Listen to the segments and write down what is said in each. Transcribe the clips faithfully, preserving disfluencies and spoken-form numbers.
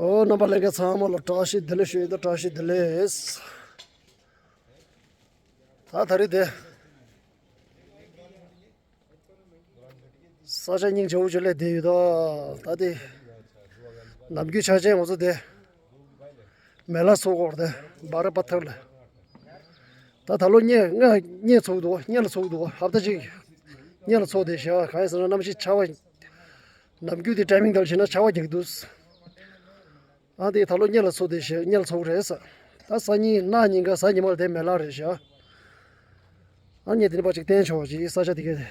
ཨོ། རྣམ་པ་ལྷན་རྒྱས་ཚང་མ་ལ་བཀྲ་ཤིས་བདེ་ལེགས་ཞུ་ཡི་དང་། བཀྲ་ཤིས་བདེ་ལེགས། ད་ད་རེས་དེ། ས་ཆ་སྙིང་རྗེ་པོ་ཅིག་སླེབས་བསྡད་ཡོད་ད། ད་དེ། ནམ་རྒྱུན་ཆ་ཆེན་ང་ཚོ་དེ། མེ་ལ་ཚོགས་སྐོར་དེ། སྦ་ར་པ་ཐར་ལ། ད་ད་ལོ་སྔོན་སྔོན་སྔོན་ཚོགས་འདུག་སྔོན་ལ་ཚོགས་འདུག་ཧབ་ཏ་གཅིག་སྔོན་ལ་ཚོགས་བསྡད་ཤག་གང་ཡིན་ཟེར་ན་གནམ་གཤིས་ཆར་པ། ནམ་རྒྱུན་དེ་ཊའི་མིང་ལྟར་བྱས་ན་ཆར་པ་རྒྱག་གི་འདུག་ཨ་དེ་ད་ལོ་སྔོན་ལ་ཚོགས་བསྡད་ཤག་སྔོན་ལ་ཚོགས་རེད་ཟེར། ད་སང་ཉིན་གནངས་ཉིན་ཀ་གཟའ་ཉི་མ་ལ་དེ་མེ་ལ་རེད་ཤག་ཨ་ངས་དེ་ནས་ཕར་ཅིག་བསྟན་ཆོག་ཅིག་ས་ཆ་དེ་གའི་དེ།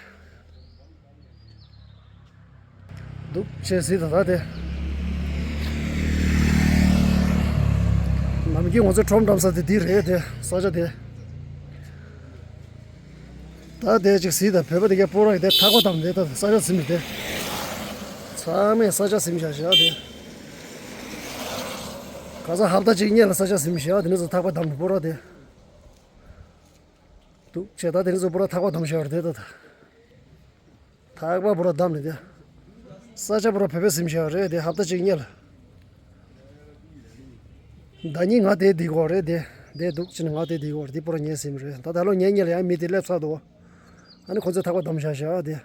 འདུག་བྱས་ཟིན་ད་ད་དེ། ནམ་རྒྱུན་ང་ཚོ་ཁྲོམ་འགྲམ་ས་དེ་འདི་རེད་དེ་ས་ཆ་དེ། ད་དེ་ཅིག་ཟིན་ད་བོད་པ་དེ་གའི་སྤོ་ར་གི་དེ་ཐག་པ་བསྡམས་དེ་ད་ས་ཆ་ཟིན་མི་དེ། ཚང་མས་ས་ཆ་ཟིན་བཞག་བཞག་དེ། ག་ས་ཧབ་ཏ་གཅིག་སྔོན་ལ་ས་ཆ་ཟིན་བཞག་དེ་ནས་བཟུང་ཐག་པ་བསྡམས་ནས་སྤོ་ར་དེ། འདུག་བྱས་ད་དེ་ནས་བཟུང་སྤོ་ར་ཐག་པ་བསྡམས་བཞག་རེད་དེ་ད། ཐག་པ་སྤོ་ར་བསྡམས་ནས་དེ། ས་ཆ་སྤོ་ར་བོད་པས་ཟིན་བཞག་རེད་དེ་ཧབ་ཏ་གཅིག་སྔོན་ལ། ཟླ་ཉིན་ང་དེ་བསྡད་ཀྱི་ཡོད་རེད་དེ། དེ་འདུག་བྱས་ནས་ང་དེ་བསྡད་ཀྱི་ཡོད་རེད་དེ་སྤོ་ར་ངས་ཟིན་རེད་ད། ད་ལོ་ངའི་སྔོན་ལ་ཡང་མི་དེ་སླེབས་ཚར་འདུག་ཨ་ནི་ཁོ་ཚོས་ཐག་པ་བསྡམས་བཞག་བཞག་དེ།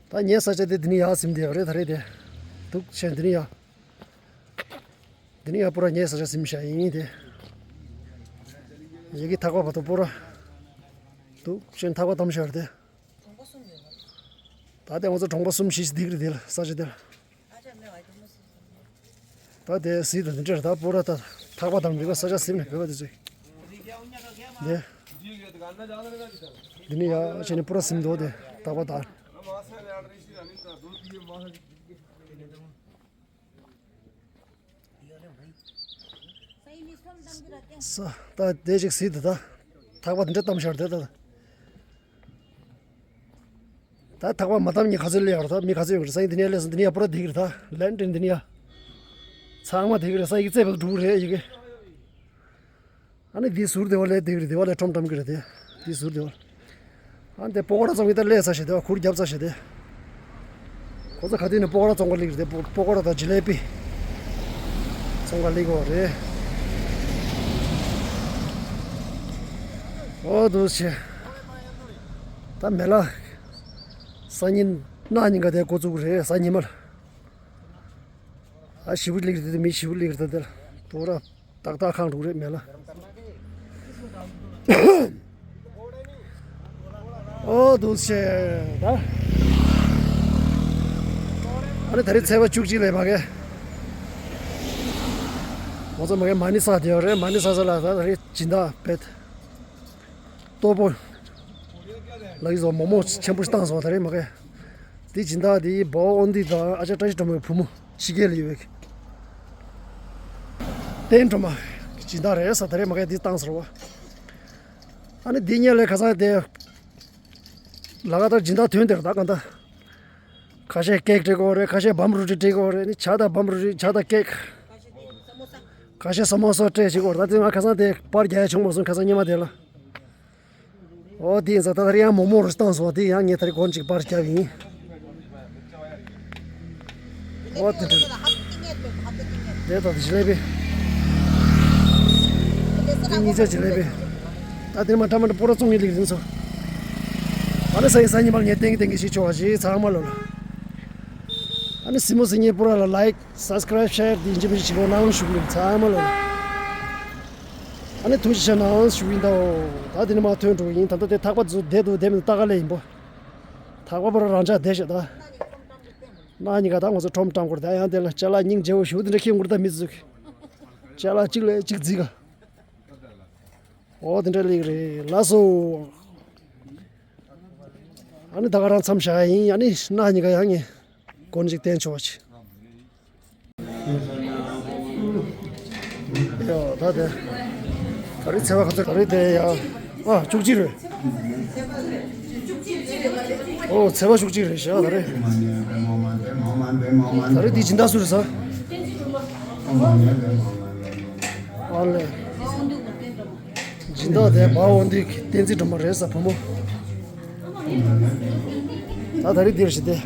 ད་ངའི་ས་ཆ་དེ་འདི་ནས་ཡར་ཟིན་བསྡད་ཡོད་རེད་ད་རེད་དེ། འདུག་བྱས་འདི་ནས་ཡར། འདི་ནས་ཡར་སྤོ་ར་ངའི་ས་ཆ་ཟིན་བཞག་ཡིན་དེ། ཡ་གི་ཐག་པ་བར་དུ་སྤོ་ར། འདུག་བྱས་ཐག་པ་བསྡམས་བཞག་རེད་དེ། ད་ལྟ་ང་ཚོ་གྲོང་པ་གསུམ་བཞི་ཞིག་སྡིག་རེད་དེ་ལ་ས་ཆ་དེ་ལ། ད་དེ་ཟིན་ད་འདི་འདྲ་རེད་ད་སྤོ་ར་ད་ཐག་པ་བསྡམས་འདི་ག་ས་ཆ་ཟིན་ནས་བོད་པ་དེ་ཚོས། དེ། འདི་ནས་ཡར་བྱས་ནས་སྤོ་ར་ཟིན་འདུག་དེ་ཐག་པ་བསྡམས། ས། ད་དེ་ཅིག་ཟིན་ད་ད། ཐག་པ་འདི་འདྲ་བསྡམས་བཞག་རེད་ད། ད་ཐག་པ་མ་བསྡམས་མི་ག་ཚོད་སླེབས་ཡོད་རེད་ད། མི་ག་ཚོད་ཡོད་རེད། ས་ཡིན་འདི་ནས་སླེབས་སོང་། འདི་ནས་ཡར་སྤོ་ར་འདི་གི་རེད་ད། ལན་ཏྲིན་འདི་ནས་ཡར། ཚང་མ་འདི་གི་རེད། ས་ཡི་རྩེ་བར་འགྲོ་གི་རེད་ཡི་གེ་ཨ་ནི་འདི་ཟུར་དེ་བ་ལས་དེ་གི་རེད། དེ་བ་ལས་ཁྲོམ་འགྲམ་གི་རེད་དེ། འདི་ཟུར་དེ་བ། ཨ་ནི་དེ་པོ་ཀོ་ར་བཙོང་གི་ད་སླེབས་ཚར་ཤག་དེ་བ་གུར་བརྒྱབ་ཚར་ཤག་དེ། ཁོ་ཚོ་ག་དུས་ནས་པོ་ཀོ་ར་བཙོང་ག་སླེབས་ཀྱི་རེད་དེ། པོ་ཀོ་ར་དང་ཇི་ལེ་པི་བཙོང་ག་སླེབས་ཀྱི་ཡོད་རེད། ཨོ་འདུག་བྱས། ད་མེ་ལ། སང་ཉིན་གནངས་ཉིན་ག་དེ་འགོ་བཙུགས་ཀྱི་རེད་གཟའ་ཉི་མ་ལ། ཨ་ཞེ་པོ་སླེབས་ཀྱི་རེད་དེ། མི་ཞེ་པོ་སླེབས་ཀྱི་རེད་དེ། པོ་ཀོ་ར། ཏག་ཏག་ཁང་འགྲོ་རེད་མེ་ལ། ཨོ་འདུག་བྱས་ད། ཨ་ནི་ད་རེས་ཚེས་པ་བཅུ་གཅིག་ལས་མ་གས། ང་ཚོ་མ་གས་མ་ཎི་བསགས་བསྡད་ཡོད་རེད། མ་ཎི་བསགས་ས་ལ་ད་རེས་སྦྱིན་བདག་བེད། ལྟོ་ཕོ། ལ་ཡི་ཟོ་མོག་མོག་ཆེན་པོ་ཞིག་བཏང་སོང་ད་རེས་མ་གས། འདི་སྦྱིན་བདག་འདི་སྦོ་དབང་འདུས་དང་ཨ་ཅག་བཀྲ་ཤིས་སྒྲོལ་མའི་བུ་མོ་ཕྱི་རྒྱལ་ལ་ཡོད་པའི། བསྟན་སྒྲོལ་མ། སྦྱིན་བདག་རེད་ས་ད་རེས་མ་གས་འདི་བཏང་ཟེར་བ། ཨ་ནི་འདི་གཉིས་ལས་ཁ་སང་དེ། ལ་ཁ་ད་སྦྱིན་བདག་དོན་དེར་ད་ག་ད། ཁ་ཤས་ཀེག་སྤྲད་དགོས་རེད། ཁ་ཤས་བམ་རུ་ཏྲི་སྤྲད་དགོས་རེད། ནི་ཇ་དང་བམ་རུ་ཏྲི་ཇ་དང་ཀེག་ཁ་ཤས་ས་མོ་ས་སྤྲད་བྱེད་དགོས་རེད། ད་དེ་ང་ཁ་སང་དེ་པར་རྒྱག་ཡ་བྱུང་མ་སོང་ཁ་སང་ཉི་མ་དེ་ལ། ཨོ་དེ་ཡིན་ཙང་ད་ལྟ་ཡང་མོག་མོག་རུ་བཏང་སོང་། དེ་ཡང་ངས་ད་རེས་གོན་ཅིག་པར་རྒྱབ་ཡིན། ཨོ་དེ་འདྲ། དེ་ད་ཇི་ལེ་བི། དེ་གཉིས་ཆ་ཇི་ལེ་བི། ད་དེ་མ་འདྲ་མ་འདྲ་པོ་ར་བཙོང་ཡིན་ལིག་རིང་སོ། ཨ་ནི་ས་ཡིན་ས་ཉིན་པར་ངས་ཏེང་ཏེང་གི་ཞིག་ཆོག་ཞིག་ཚང་མ་ལོ་ལ། ཨ་ནི་སི་མོ་སི་ཉིན་པོ་ར་ལ་ལའིག་སབ་སི་ཀ་རའིབ་ཤེར་དེ་ཡིན་གཅིག་མིན་གཅིག་བྱེད་དགོས་གནང་ཞུ་གི་ཡིན་ཚང་མ་ལོ་ལ། ཨ་ནི་ཐུགས་རྗེ་ཆེ་གནང་ཞུ་གི་ཡིན་ད། ད་དེ་ནི་མ་ཐོན་འགྲོ་གི་ཡིན། ད་ལྟ་དེ་ཐག་པ་ཚོ་བསྡད་འདུག་བསྡད་མི་འདུག་ལྟ་ག་ལས་ཡིན་པོ། ཐག་པ་པོ་ར་རང་ཅག་བསྡད་ཤག་ད། གནངས་ཉིན་ཀ་ད་ང་ཚོ་ཁྲོམ་བཀྲམ་དགོས་རེད། ད་ཡང་དེ་ལ་ཅ་ལག་སྙིང་རྗེ་བོ་ཞུ་དེ་འདྲ་ཁྱེད་ངུར་ད་མི་ཚུགས། ཅ་ལག་གཅིག་ལས་གཅིག་རྫིག་ག་ཨོ་དེ་འདྲ་ལིག་རེད་ལགས་སོ། ཨ་ནི་ད་ག་རང་མཚམས་བཞག་ཡིན། ཨ་ནི་གནངས་ཉིན་ཀ་ཡང་ངས་གོན་ཅིག་བསྟན་ཆོག་ཅིག་ཡོ་ད་དེ། ད་རེས་ཚེས་པ་ག་ཚོད་ད་རེས་དེ་ཡ། ཨ་བཅུ་གཅིག་རེད། ཨོ་ཚེས་པ་བཅུ་གཅིག་རེད་ཤག་ད་རེས། ད་རེས་དེ་སྦྱིན་བདག་སུ་རེད་ཟེར། ཨ་ལེ། སྦྱིན་བདག་དེ་སྦོ་དབང་འདུས་ཀྱི་བསྟན་འཛིན་སྒྲོལ་མ་རེད་ས་བུ་མོ། ད་ད་རེས་འདིར་ཞིག་སྟེ།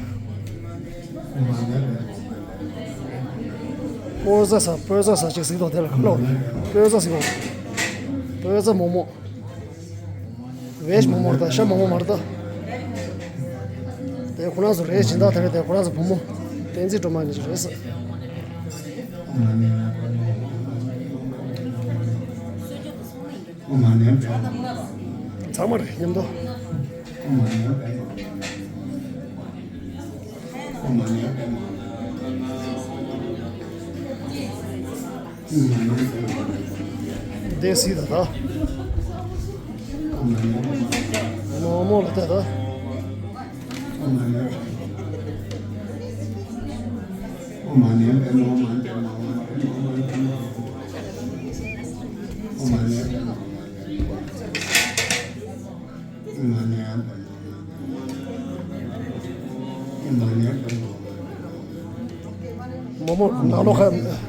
པོ་ཟ་ཟ་པོ་ཟ་ཟ་ཅིག་ཟིག་དང་དེ་ལ་ཁ་ལོ་པོ་ཟ་ཟིག་པོ་ཟ་མོ་མོ། བེད་མོ་མོ་རེད་ད། ཤ་མོ་མོ་མ་རེད་ད། དེ་ཁོ་རང་ཚོ་རེད་སྦྱིན་བདག་དེ་རེད། དེ་ཁོ་རང་ཚོ་བུ་མོ་བསྟན་འཛིན་སྒྲོལ་མ་ནི་རེད་ཟེར། ཚང་མ་རེད་མཉམ་དུ། དེ་སྲིད་ད་ད། མོ་མོ་ལ་ད་ད། མོ་མོ་ནང་ལོགས་ཁ།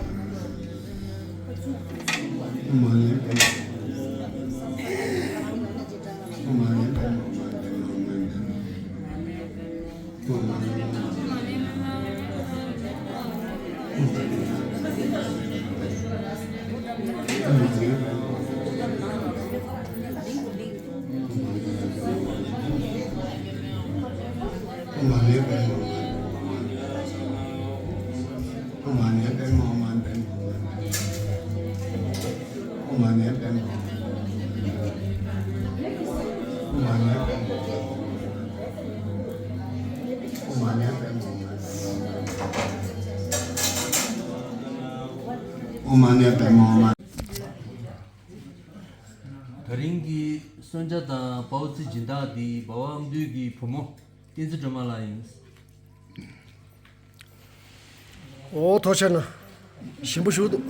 ད་རིང་གི་གསོལ་ཇ་དང་པའོ་ཙི་སྦྱིན་བདག་འདི་འབའ་བ་ཨ་མདོའི་གི་བུ་མོ་བསྟན་འཛིན་སྒྲོལ་མ་ལགས་ཡིན། འོ་ཐུགས་རྗེ་གནང་། ཞིམ་པོ་ཞིག་འདུག།